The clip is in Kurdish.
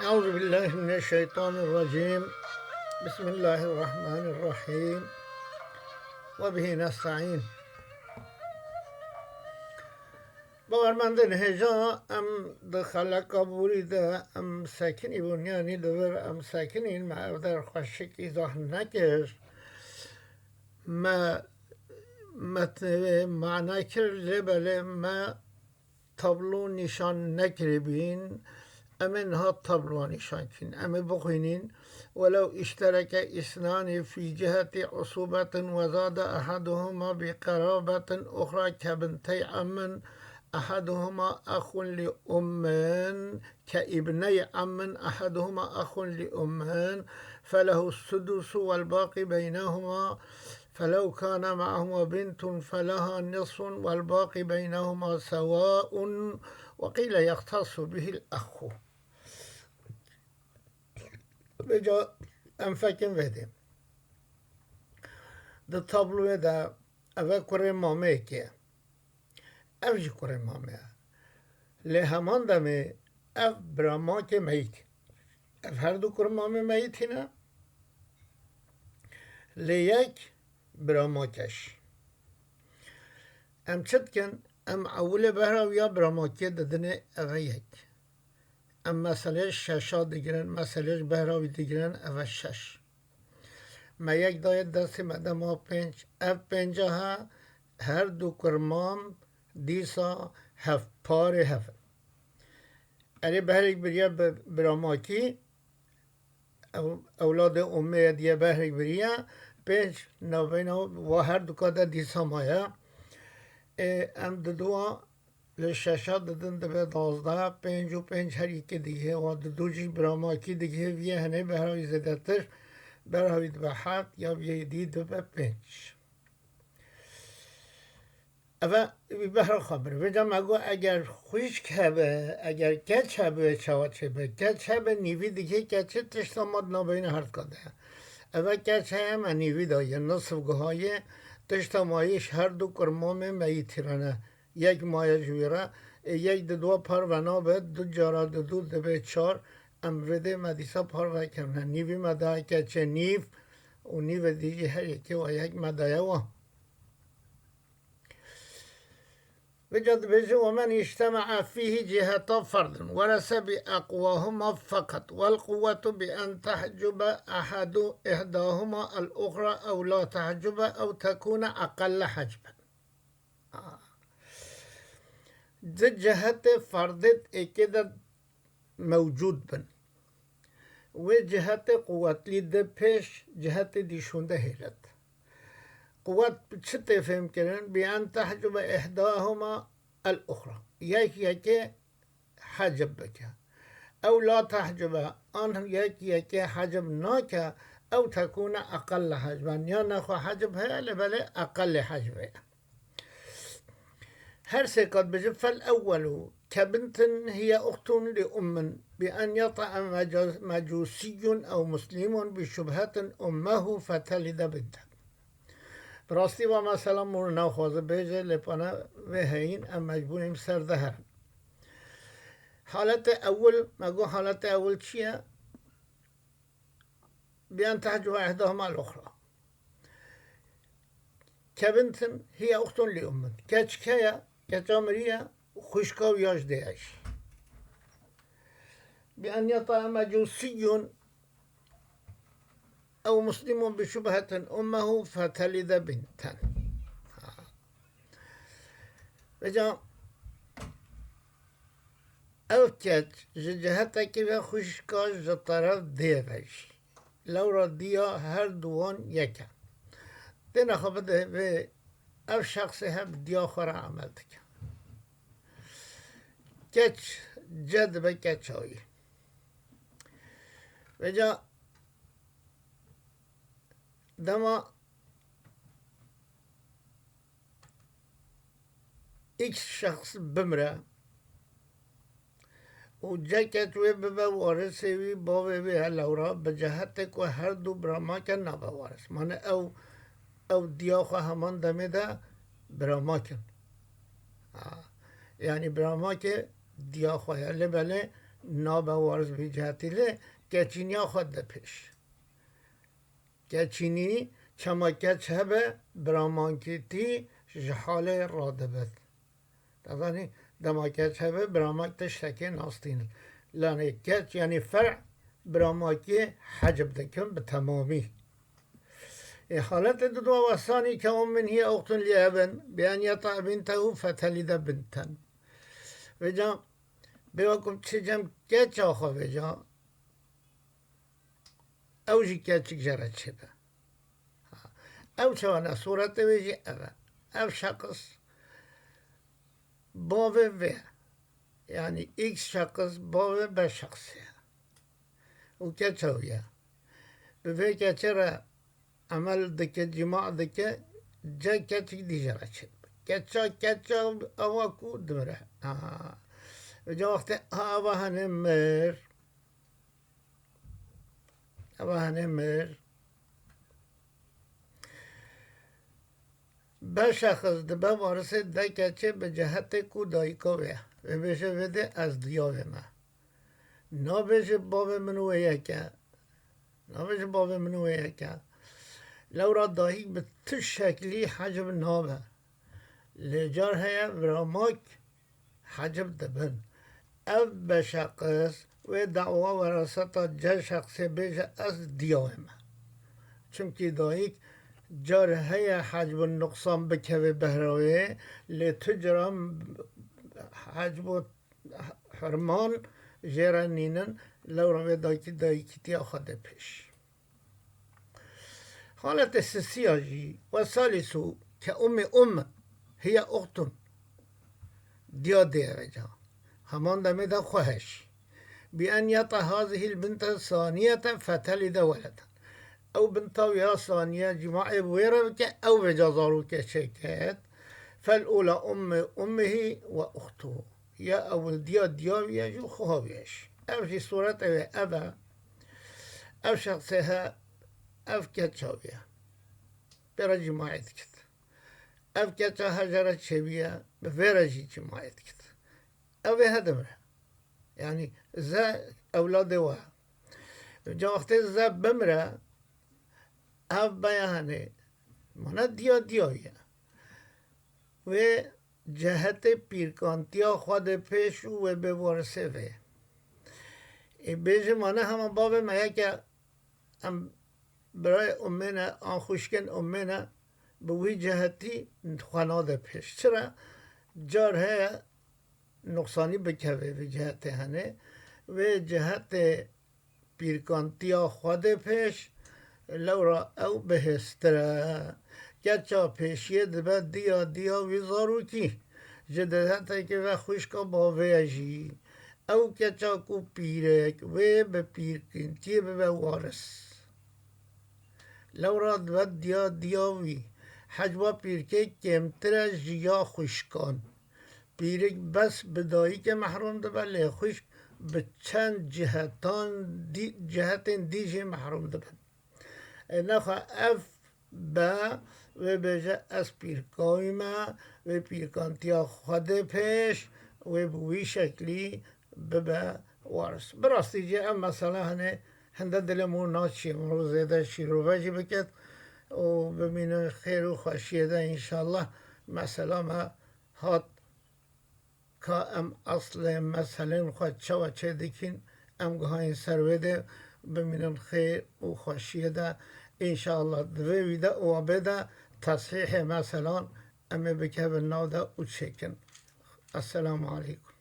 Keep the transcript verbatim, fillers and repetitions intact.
أعوذ بالله من الشيطان الرجيم. بسم الله الرحمن الرحيم. وبه نستعين. Bawermendin hêja em di xeleka borî de em sekinî bûn, yanî di vir em sekinîn, me ev der xweşik îzah nekir. Me metnê wê mana kir, lê belê me tablo nîşan nekiribîn, em ê niha tablo nîşan kîn. Em ê bixwînîn. ولو اشترك اثنان في جهة عصوبة وزاد أحدهما بقرابة أخرى كابنتي عم أحدهما أخ لأم، كابني عم أحدهما أخ لأم، فله السدس والباقي بينهما، فلو كان معهما بنت فلها نصف والباقي بينهما سواء، وقيل يختص به الأخ. Vêca em fekin vê dê. Di tabloyê de ev e kurê mameyekê ye. Ev jî kurê mamê ye. Lê heman demê ev biramakê meyît. Ev her du kurê mamê meyîtî ne. Lê yek biramakê jî. Em çi dikin? Em ewilê behra wî ya biramakê didinê eve yek. Em meselê şeşa digirin, meselê ji behra wî digirin, eve şeş. Me yek daye destê me de ma pênc. Ev pênca he, her du kurmam dîsa hev, parê hev in. Erê behrek biriye bi biramakî, ew, ewladê Ummê ye diye behrek biriye, pênc navbeyna wa her duka de dîsa maye. Ê, em diduwa li şeşa didin dibe dazdeh, pênc û pênc her yekê digihê, wa didu jî biramakî digihê, viyê hinê behra wî zêdetir, behra wî dibe heft, ya viyê dî dibe pênc. Eve wî behra xwe bir. Vêca me got, eger xwişk hebe, eger keç hebe, çawa çêbe? Keç hebe, nîvî digihê keçê, tişta ma di navbeyna her duka de. Eve keç heye, me nîvî daye, nisf guhaye, tişta ma yê ji her du kurmamê meyîtî re ne. Yek maye ji wî re, ê, yek diduwa parve nabe, du cara didu dibe çar, em vê dê me dîsa parve kirine. Nîvî me daye keçê nîv û nîvê dî jî her yekê wa yek me daye wan. Vêca dibêje, ومن اجتمع فيه جهتا فرد ورث بأقواهما فقط، والقوة بأن تحجب أحد إحداهما الأخرى أو لا تحجب أو تكون أقل حجبا. Di cihetê ferdê êkê de mewcûd bin. Wê cihetê quwetlî de pêş cihetê dî şûnde hêlet. Quwet bi çi tê fêmkirin? بأن تحجب إحداهما الأخرى. Yek yekê hecb bike. أو لا تحجب, an yek yekê hecb nake, أو تكون أقل حجبا. Ya nexwe hecb heye, lê belê eqelê hecb heye. Her sê kat bêje, فالأول كبنت هي أخت لأم بأن يطأ مجا-، مجوسي أو مسلم بشبهة أمه فتلد بنتا. Bi rastî va mesela min naxwaze bêje, lê pana vê heyîn em mecbûr in ser de herin. Haletê ewil, me got haletê ewil çi ye? بأن تحجب إحداهما الأخرى. كبنت هي أخت لأم. Keçik heye, keça miriye, xwişka wî ya ji dê ye jî. بأن يطأ مجوسي أو مسلم بشبهة أمه فتلد بنتا. Vêca ev keç ji cihetekî ve xwişka ji teref dê ve jî. Lewra diya her duwan yek e. Têne xwe bide vê ev şexsê he bi diya xwe re emel dike. Keç ce dibe keça wî. Vêca dema X şexs bimre û ce keç wê bibe warisê wî, bavê wî he lewra, bi cehetê ku her du biramakê nabe waris. Mane ew, ew diya xwe heman demê de biramak in. Ha. Yanî biramakê diya xwe ye. Lê belê nabe waris vî cihetî lê keçîniya xwe de pêş. Keçînî çema keç hebe biramankîtî ji halê radibit. Dezanî dema keç hebe biramak tiştekê nastînin. Lanê keç yanî fer'ê biramakî hecb dikin bi temamî. Ê haletê didwa wesanî ke ummin hiye uxtun li ebin bi en yeta bintehu fetelide binten. Vêca bê wekum çi cem keça xwe vêca ew jî keçik jere çêbe. Ew çawa ne sûretê wê jî ev e. Ev şexs bavê vê ye. Yanî X şexs bavê B şexsê ye. Û keça wî ye. Bi vê keçê re emel dike, cima dike, ce keçik dî jere çêbe. Keça, keça ewa ku dimire. Aha. Vêca wextê ha ewa hene mir. Ewa hene mir. B şexs dibe warisê D keçê bi cihetê ku dayika wê ye. Vê bêje vê dê ez diya wê me. Nabêje bavê min wê yek e. Nabêje bavê min wê yek e. Lewra dayik bi tu şeklî hecb nabe. Lê car heye viramak hecb dibin. Ev B şexs wê dawa weraseta C şexsê bêje ez diya wê me. Çimkî dayik car heye hecb û nuqsan bikeve behra wê, lê tu cara hecb û hurman jê re nînin, lewra vê dayikî dayikîtiya xwe de pêş. Haletê sisiya jî, we salîsu ke ummi umm hiye uxtun. Diya dê eve ca. Heman demê de xwe heşî. Bi en yeta hazihil binte saniyete fetelide weleden. Ew binta ya saniye cima'ê wê re bike, ew vêca zarokê çêket. Fel ula ummi ummihi ve uxtuhu. Ya ewil diya diya wî ye jî xweha wî ye jî. Ev jî sûretê wê ev e. Ev şexsê he, ev keça wî ye. Pê re cîmayê dikit. Ev keça he jere çêbî ye, bi vê re jî cîmayê dikit. Ev ê he dimire. Yanî ze ewladê we. Ca wextê ze bimire, ev beya henê. Mana diya diya wî ye. Wê cehetê pîrkantiya xwe de pêş û wê bê warisê vê. Ê bêje mane hema bavê me yeke em birayê ummê ne, an xwişkên ummê ne, bi wî cehetî xwe nade pêş. Çira? Car heye nuqsanî bikeve vî cehetê henê, wê cehetê pîrkantiya xwe dê pêş, lewra ew bihêztir e. Keça pêşiyê dibe diya diya wî zarokî. Ji dehetekê ve xwişka bavê ye jî. Ew keça ku pîrek wê bi pîrkintiyê bibe waris. Lewra dibe diya diya wî. Hecba pîrkê kêmtir e ji ya xwişkan. Pîrik bes bi dayikê mehrûm dibe, lê xwişk bi çend cihetan dî-, cihetên dî jî mehrûm dibin. E, nexwe ev be, wê bêje, ez pîrka wî me, wê pîrkantiya xwe dê pêş, wê bi wî şeklî bibe waris. Bi rastî jî ev mesela hene hinde dilê min naçî, min zêde şîrove jî biket û bimînin xêr û xweşiyê de înşallah. Mesela me hat ka em eslê meselên xwe çawa çêdikîn, em guhayên ser wê dê. Bimînin xêr û xweşiyê de. Înşallah di vê wî de û wabê de tesihîhê meselan em ê bikevin nav de û çêkin. Esselamu aleykum.